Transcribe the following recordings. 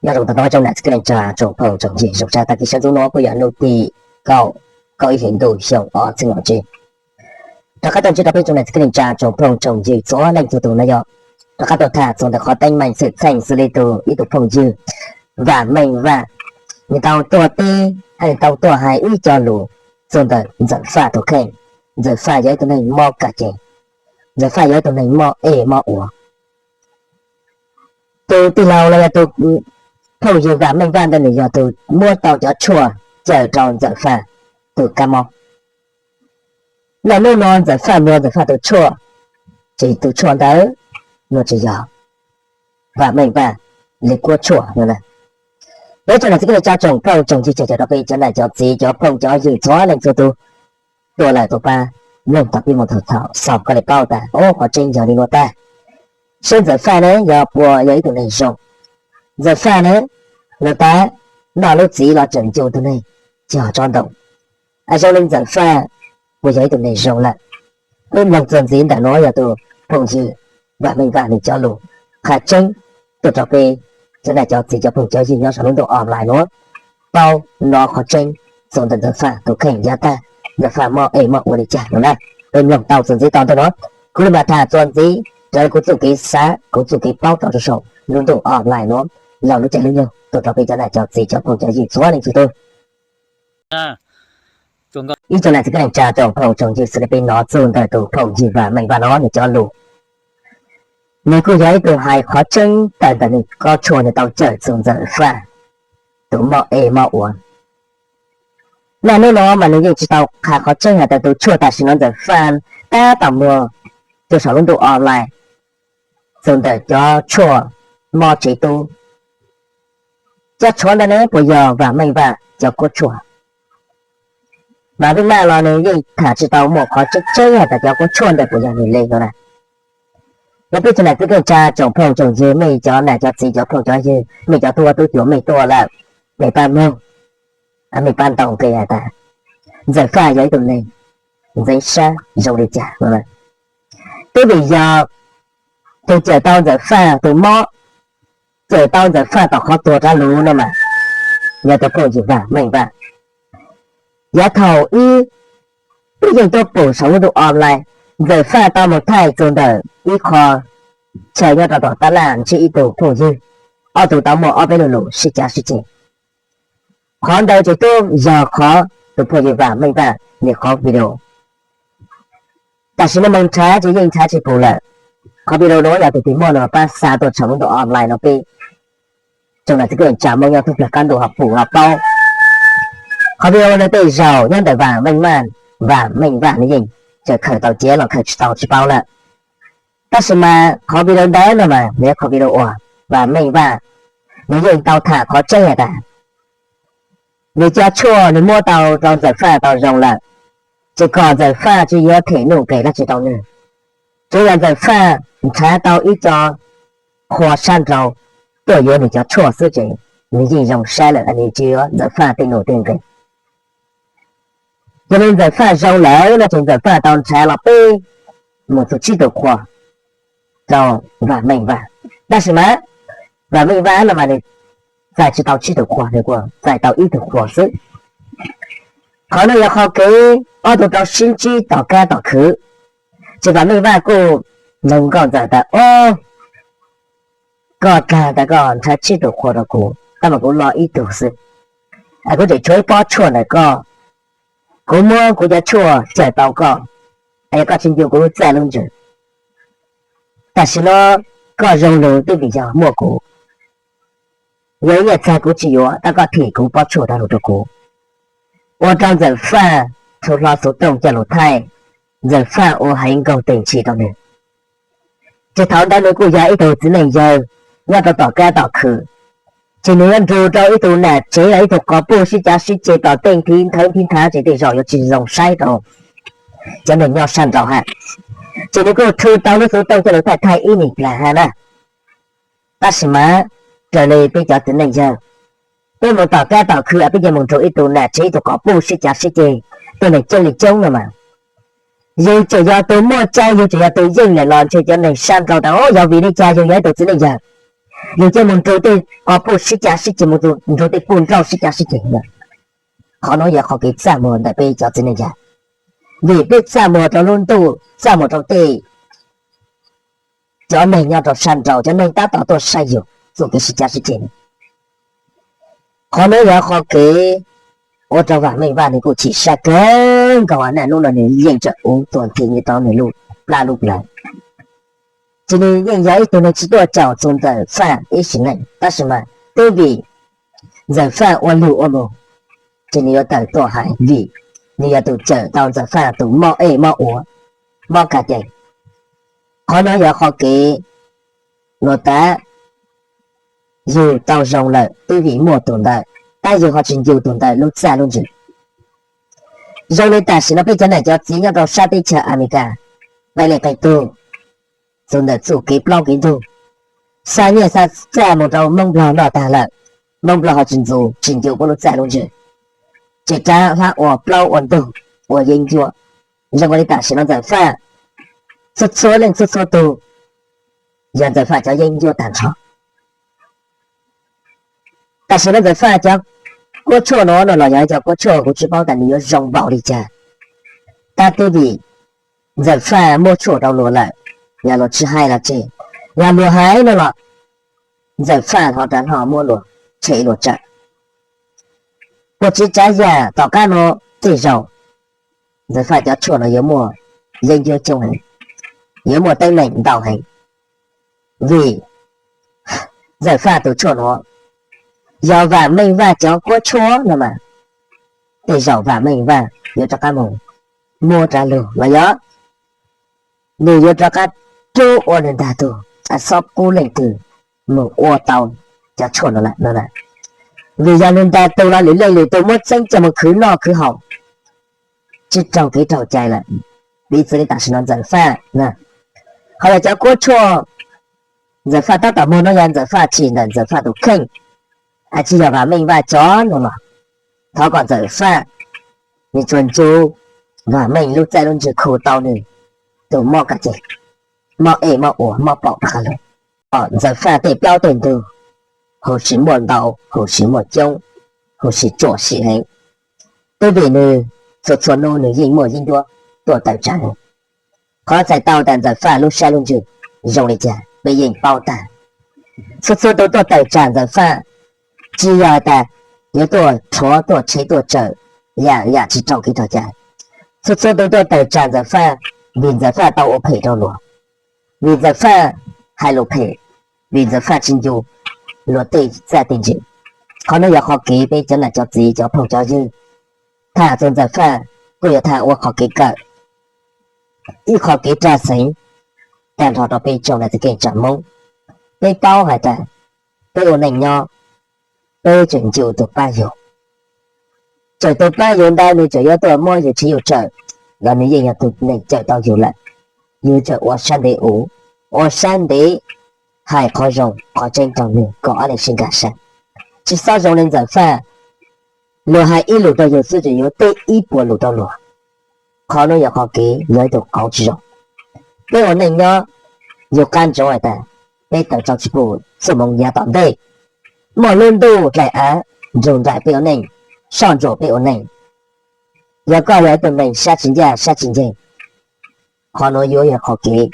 Nyob zoo tag nrho tsoom niam txiv kwv tij neej tsa tsoom phooj tsoom ywg zoo sawv daws, tag kis sawv ntxov no kuj yog hnub tim kaum, kaum ib hlis ntuj xyoo ob txhiab kaum tsib. Rov qab tau ntsib rau peb tsoom niam txiv kwv tij neej tsa tsoom phooj tsoom ywg txhua leej txhua tus no yog rov qab tuaj tham txog ntawm qhov teeb meem xwm txheej xws li tus ib tug phooj ywg Vam Meej Vaj, nws tau tuaj teb, nws tau tuaj hais ib co lus txog ntawm Ntxawm Faj tus kheej. Ntxawm Faj yog ib tug neeg mob kab ceg, Ntxawm Faj yog ib tug neeg mob ej mob ua. Tus tij laug los yog tus phooj ywg Vam Meej Vaj ntawd nws yog tus muab tau cov tshuaj cawm rau Ntxawm Faj tus kab mob. Lawm hnub no Ntxawm Faj muag Ntxawm Faj tus tshuaj, ces tus tshuaj ntawd no tsis yog Vam Meej Vaj li kuab tshuaj no na. Peb tsoom niam txiv kwv tij neej tsa tsoom phooj tsoom ywg, cov cov rau peb cov niam cov txiv cov phooj cov ywg txhua leej txhua tus, tuaj lawm tuaj pab mloog tau pib mus thaum thaum xaus kom li paub tas, o, qhov tseeb yog li no tag. Seb Ntxawm Faj ne yog puas yog ib tug neeg zoo? Ntxawm Faj ne, no tas, noj lub txiv los tseem ncu tus neeg cog tsob ntoo. Zoo li Ntxawm Faj puas yog ib tug neeg zoo lawm? Peb mloog txuas ntxiv ntawm no yog tus phooj ywg Vam Meej Vaj nws cov lus qhia tseeb tuaj rau peb cov niam cov txiv cov phooj cov ywg nyob saum lub ntuj online nuav paub hnov qhov tseeb txog ntawm Ntxawm Faj tus kheej yav tag, Ntxawm Faj mob ej mob ua li cas no na. Peb mloog tau txuas ntxiv tau ntawm no, kuv li mam tham txuas ntxiv raws li kuv txuj kev xav kuv txuj kev paub rau saum lub ntuj online nuav los lub caij lub nyoog tuaj rau peb cov niam cov txiv cov phooj cov ywg txhua leej txhua tus. Ib tsoom niam txiv kwv tij neej tsa tsoom phooj tsoom ywg, xws li peb hnov txog ntawm tus phooj ywg Vam Meej Vaj no nws cov lus, nws kuj yog ib tug hais qhov tseeb tawm ntawm nws kob tshuaj nws tau cawm txug Ntxawm Faj tus mob ej mob ua. Lawm hnub no mas nws yeej tsis tau qha qhov tseeb hais tias tus tshuaj tam sim no Ntxawm Faj tab tom muag rau saum lub ntuj online txug ntawm cov tshuaj mob tsev tub. Cov tshuaj ntawd ne puas yog Vam Meej Vaj cov kuab tshuaj? Vam Meej Vaj los nws yeej tham tsis tau muaj qhov tseeb tseeb hais tias cov kuab tshuaj ntawd puas yog nws li no na. Yog peb tsoom niam txiv kwv tij neej tsa tsoom phooj tsoom ywg, mej cov niam cov txiv cov phooj cov ywg, mej cov tub huab tub cua mej tuaj lawm, mej pab mloog, mej pab ntaus nqi hais tias Ntxawm Faj yog ib tug neeg ntxeev sab zoo li cas no. Twb vim yog tus cawm tau Ntxawm Faj tus mob, cawm tau Ntxawm Faj tom qhov tuag rov lug no mas yog tus phooj ywg Vam Meej Vaj. Yav thaum ub, twb yeej tuaj pum saum lub ntuj online, Ntxawm Faj tau mus thaij txug ntawm ib qho chaw nyob rau tom tab laj ntsib ib tug phooj ywg, ob tug tau muaj ob peb lo lus sib cav sib ceg. Qhov ntawd ces twb yog qhov tus phooj ywg Vam Meej Vaj nws qhov video. Tam sim no moog nrhav ces yeej nrhav tsis pum lawm. Qhov video no yog tus twg muaj no pab xa tuaj saum lub ntuj online no peb tsoom niam txiv kwv tij neej tsa Moob nyob thoob plawg qab ntuj ho pum ho paub. Qhov video no tej zaum nyob ntawm Vam Meej Vaj, Vam Meej Vaj nws yeej tseem khaws tau cev los khaws tsis tau tsis paub lawm. Tab sis mas qhov video ntawd no mas nws yog qhov video uas Vam Meej Vaj nws yeej tau tham qhov tseeb hais tias nws cov tshuaj nws muab tau rau Ntxawm Faj tau zoo lawm, ces kom Ntxawm Faj tsis yuav them nuj nqes dab tsi rau nws. Tsuav yog Ntxawm Faj nrhav tau ib co qhua sab nraud tuaj yuav nws cov tshuaj xwb ces nws yeej zoo saib lawm, nws tsis yuav Ntxawm Faj tej nuj tej nqes. Yog li Ntxawm Faj zoo lawm no ces Ntxawm Faj tau nrhav los peb mus txug tsib tug qhua rau Vam Meej Vaj. Tab sis mas Vam Meej Vaj no mas nws txais tsis tau tsib tug qhua, nws kuj txais tau ib tug qhua xwb. Qhov no yog qhov kev ob tug rau sib ntsib tom kab tom khw. Ces Vam Meej Vaj kuj nug nkauj Ntxawm tas, o, koj dag tas koj nrhav tsib tug qhua rau kuv, tab mas kuv loj ib tug xwb. Kuv tseem tshuav ib pob tshuaj ntawm koj, kuv muab kuv cov tshuaj cawm tau koj, es yog koj tsis ncu kuv lub txaj lub ntsws, tam sim no koj zoo lug twb vim yog muaj kuv. Yog ib nyuag txag kuv tsis yuav, tab koj thim kuv pob tshuaj rov lug rau kuv. Ua rau Ntxawm Faj txhua hlo xuv tooj coj lug thaij, Ntxawm Faj ua heev nkaug tes ntsis rau nws. Ces thaum ntawd nws kuj yog ib tug txiv neej yawg nyob rau tom kab tom khw, ces nws yuav nrug rau ib tug nam tsev los ib tug quas puj sib cav sib ceg tom tej nthi nthawv nthi nthav ces tej zaum yuav tsis zoo saib rau cov neeg nyob sab nraud hab. Ces nws kuj rhu tau lub xuv tooj coj lug thaij thaij ib me plag hab na. Tab sis mas raws li peb cov txiv neej yawg, peb mus tom kab tom khw es peb cia mus nrug ib tug nam tsev ib tug quas puj sib cav sib ceg, tej neeg coob li coob no mas, yug tseem yog tus muaj cai, yug tseem yog tus yeej lawm los ntshe cov neeg sab nraud tas, o, yog vim li cas yug yog ib tug txiv neej yawg, Yus coj mus nrug tej qhov puj sib cav sib ceg, mus nrug tej puj nrauj sib cav sib ceg lawm. Qhov nuav yog qhov kev txaj muag ntawm peb cov txiv neej yag, vim peb txaj muag rau lub ntuj, txaj muag rau tej cov neeg nyob rau sab nraud, cov neeg tab tom tuaj saib yus txuj kev sib cav sib ceg. Qhov nuav yog qhov kev ua rau Vam Meej Vaj nws kuj chim siab kawg nkaus, naj nub no nws yeej tseem ua tuag nthi nyob rau nws lub plab lub plawv. Ces nws yeej yog ib tug neeg tsis tuaj caum txug Ntxawm Faj ib sim neej, tab sis mas twb vim Ntxawm Faj ua lug ua lug, ces nws yuav tawm tuaj hais vim nws yog tus cawm tau Ntxawm Faj tus mob ej mob ua, mob ka cees. Qhov nuav yog qhov kev luag tav yug tau zoo lawm twb vim muaj tus ntawd, tab yug ho tsis ncu tus ntawd lub txaj lub ntsws. Zoo li tam sim no peb cov nam cov txiv nyob rau sab teb chaws Amelikas, qee leej qee tug txug ntawm txuj kev plaub kev ntug, xa nyiaj xa txaj mus rau Moob Nplog noj tag lawm, Moob Nplog ho tsis ntxu tsis ncu puab lub txaj lub ntsws, ces rov qab ua plaub ua ntug, ua yeeb ncuab. Zoo li tam sim no Ntxawm Faj, txhua txhua leej txhua txhua tug yog Ntxawm Faj cov yeeb ncuab tag nrho. Tam sim no Ntxawm Faj cov kuab tshuaj nuav no los yog cov kuab tshuaj kuv tsis paub tas nws yuav zoo npaum li cas, tab twb vim Ntxawm Faj muab tshuaj rau luag lawm, yog luag tsis hais los tseg, yog luag hais no los Ntxawm Faj ho rov hlo muab luag tshem luag tsawm. Puag tsev tsav yam tom qab no tej zaum Ntxawm Faj cov tshuaj no yuav muaj yeeb ncuab coob heev, yuav muaj teeb meem ntau heev, vim Ntxawm Faj tus tshuaj nuav yog Vam Meej Vaj cov kuab tshuaj no mas, tej zaum Vam Meej Vaj yuav rov qab mus muab rov lug los yog nws yuav rov qab rub ua nws ntag tug, xob pub leej twg mus ua tau cov tshuaj no lawm no. Vim yog nws ntag tug los lwm leej lwm tug muab txeeb coj mus khwv noj khwv haus tsis raug kev raug cai lawm, piv txwv li tam sim no Ntxawm Faj. Ho yog cov kuab tshuaj Ntxawm Faj tab tom muag no yog Ntxawm Faj tsim ntawm Ntxawm Faj tus kheej, tsis yog Vam Meej Vaj cov no los, thov kom Ntxawm Faj nws tsuas ncu Vam Meej lub txaj lub ntsws khu tau nws tus mob ka cees, mob ej mob ua mob paum rov qab lug. Ntxawm Faj tej plaub tej ntug huv si muaj ntau, huv si muaj coob, huv si tsuam sim heev, twb vim nws txhua txhua nub nws yeej muaj yeeb ncuab tuaj tawm tsam nws. Qhov txhais tau tas Ntxawm Faj lub sab lub ntsws zoo li cas peb yeej paub tag. Txhua txhua tus tuaj tawm tsam Ntxawm Faj tsis yog tas yuav tuaj rhuav tuaj tshem tuaj tsawm yam yam tsis raug kev raug cai. Txhua txhua tus tuaj tawm tsam Ntxawm Faj vim Ntxawm Faj tau ua phem rau luag, vim Ntxawm Faj hais lus phem, vim Ntxawm Faj tsis ncu luag tej txaj tej ntsws. Qhov nuav yog qhov kev peb cov nam cov txiv cov phooj cov ywg tham txug Ntxawm Faj kuj yog tham ua qhov kev kawm, ib qhov kev raj xeev tag nrho rau peb tsoom nam txiv keej tsav Moob. Peb paub hais tas peb ua neej nyob, peb tseem ncu tus pab yug, tseem tus pab yug ntawd nws tseem yuav tuaj muab yug tshem yug tsawm los nws yeej yog tus neeg cawm tau yug lawm. Yug tseem ua sab ntev ua, ua sab ntev hais qhov zoo qhov tseeb rau nws kom ob leeg sib nkag siab, tsis xob zoo li Ntxawm Faj, luag hais ib lus rau yug xwb tseem yuav teb ib puas lus rau luag. Qhov nuav yog qhov kev yog ib tug qauv tsis zoo. Peb ua neej nyob, yug qab ntsoov hais tas peb tawm rau tsis pum txuj moov yav tom ntej, muaj lub ntuj dlaim av nrug nraim peb ua neej, soj ntsuam peb ua neej. Yog koj yog ib tug neeg sab tsis ncaj sab tsis nceeg, qhov nuav yuav yog qhov kev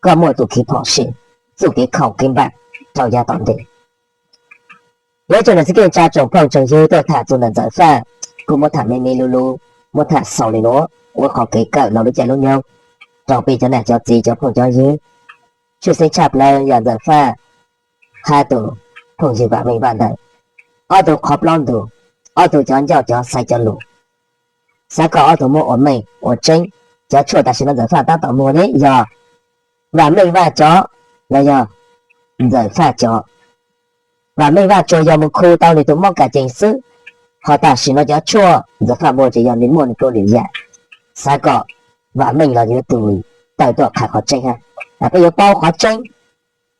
koj muaj txuj kev phom sij, txuj kev khaum kev npam rau yav tom ntej. Yog tsoom nam txiv keej tsa tsoom phooj tsoom ywg tuaj tham txug ntawm Ntxawm Faj, kuj muab tham me me lub lub, muab tham xaus li nuav ua qhov kev kawm los lub caij lub nyoog rau peb cov nam cov txiv cov phooj cov ywg. Tshwj xeeb tshaj plaws yog Ntxawm Faj hab tus phooj ywg Vam Meej Vaj ntawd, ob tug qhov plaub ntug, ob tug cov ncauj cov xaiv cov lug, xav kom ob tug muab ua meej ua tseeb. Cov tshuaj tam sim no Ntxawm Faj tab tom muag ne yog Vam Meej Vaj cov los yog Ntxawm Faj cov? Vam Meej Vaj tsuas yog mus khu tau nws tus mob ka cees xwb, ho tam sim no cov tshuaj Ntxawm Faj muag ces yog nws muaj nws txhua lwm yam. Xav kom Vam Meej los yuav tus tawm tuaj qha qhov tseeb hab, peb yuav paub qhov tseeb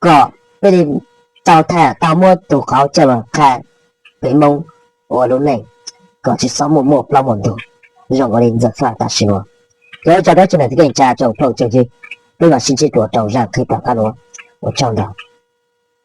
kom peb li tau tham tau muab tus qauv coj los qha peb Moob ua lub neej kom tsis xob muaj muaj plaub muaj ntug zoo ua li Ntxawm Faj tam sim no. Yog ua tsaug rau tsoom nam txiv keej tsa tsoom phooj tsoom ywg, peb mam sib ntsib dua rau zaj qhib tom qab nuav. Ua tsaug ntau.